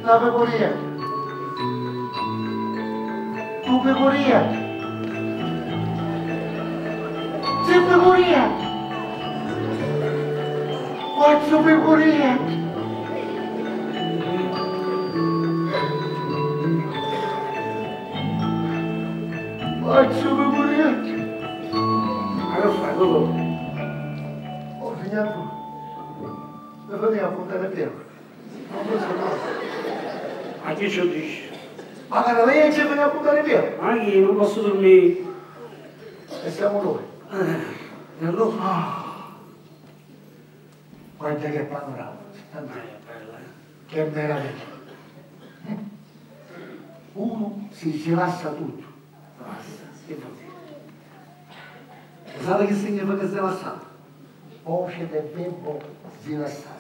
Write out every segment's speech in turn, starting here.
La pecoria. Tu pecoria. Sei pecoria. Quattro pecoria. Quattro pecoria. Ma che fai, Totò? Ho finito. Mi fammi appuntare piano. Non lo so. Ma chi ce lo dice? Ma cara, lei ci viene a puntare piano. Ma che non posso dormire? E siamo noi. E allora? Guarda che panorama. È bella, eh? Che meraviglia. Uno si rilassa tutto. Basta, che vuol dire? Sai che significa si rilassa? Voce del verbo rilassarsi.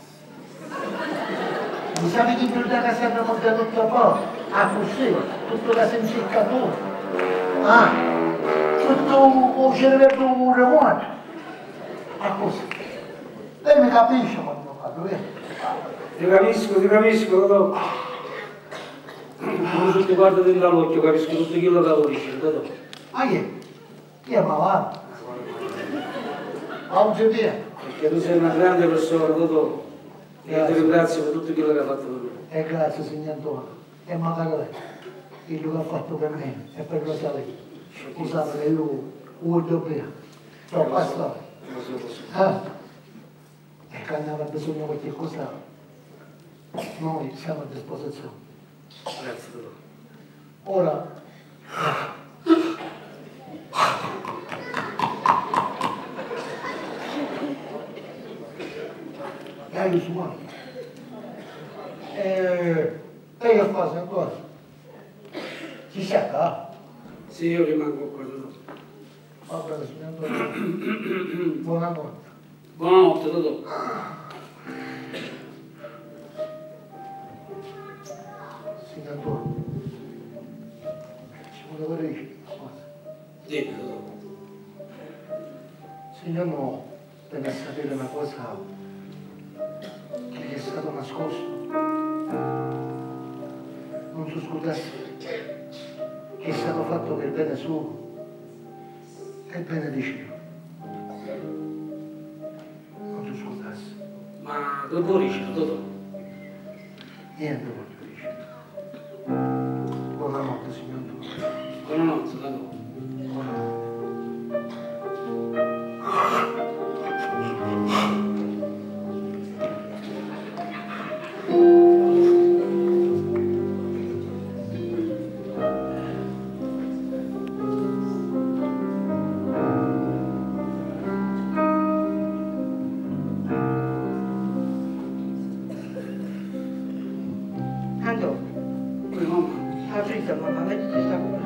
Non sai che per che sempre montato tutto po'? Ah, così, tutto che si impicca tutto. Ah, tutto il cervello remoto. Ah, così. Lei mi capisce quando parlo, vero? Ti capisco, Totò. Come se ti guardo dentro all'occhio, capisco tutto quello che vuoi dire, Totò. Ma chi? Chi è malato? Ma non c'è via. Perché tu sei una grande persona, Totò. E ti ringrazio per tutto quello che hai fatto per me. E grazie, signor Antonio. E magari lei, quello che ha fatto per me e per Rosalia. Scusate che io voglio bene. Ciao, pastore. Lo so, lo so. Ah. E quando avrà bisogno di qualche cosa, noi siamo a disposizione. Grazie, Totò. Ora, e io suono. E che fa, ancora? Ci secca? Sì, io rimango qua, Totò. Va bene, signor Antonio. Buonanotte. Buonanotte, Totò. Signor Antonio, ci volevo dire una cosa. Dimmi, Totò. Signor no, deve sapere una cosa che gli è stato nascosto. Non si scordasse che è stato fatto per bene suo e il bene di Ciro. Non si scordasse. Ma che vuoi dire, Totò? Niente voglio dire. Buonanotte, signor Antonio. Buonanotte, Totò. Buonanotte. Andò, Poi, mamma. aprite mamma, mettiti sta cura.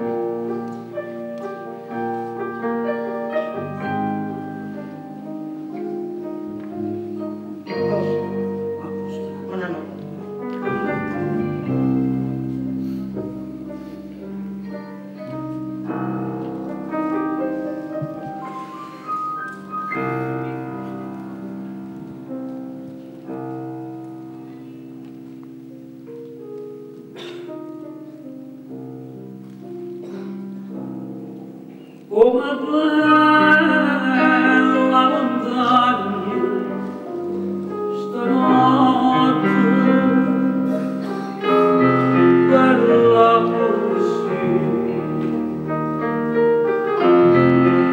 Posto. A posto. Buonanotte. Come bella montagna, stanotte, bella così,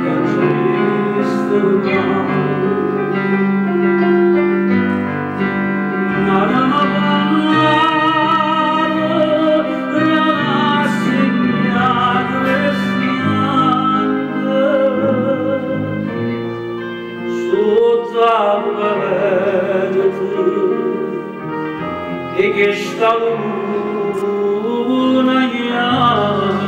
che triste ormai. E che sta luna bianca.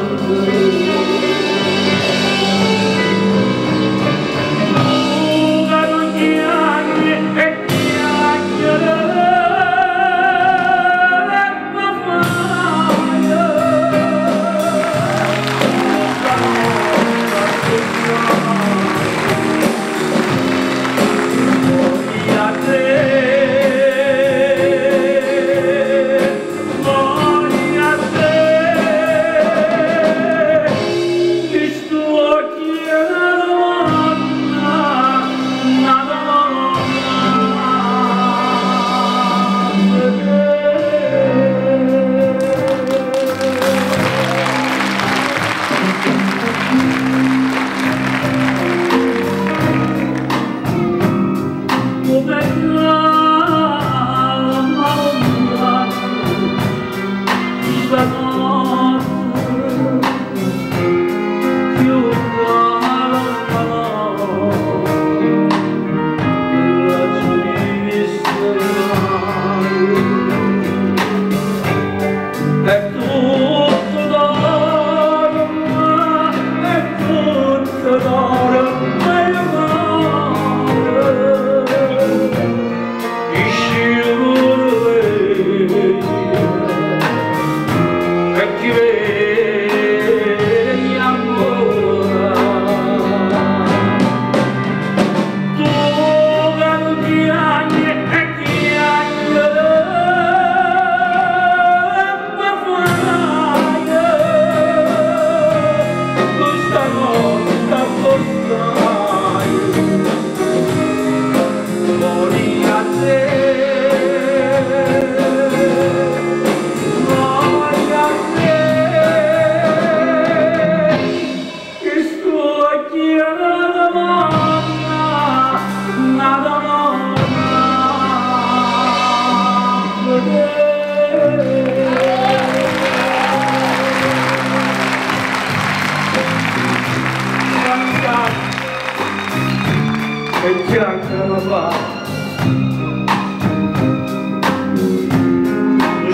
Bianca papà.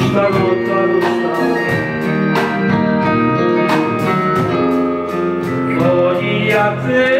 Stanotte non sta. Voglio a te.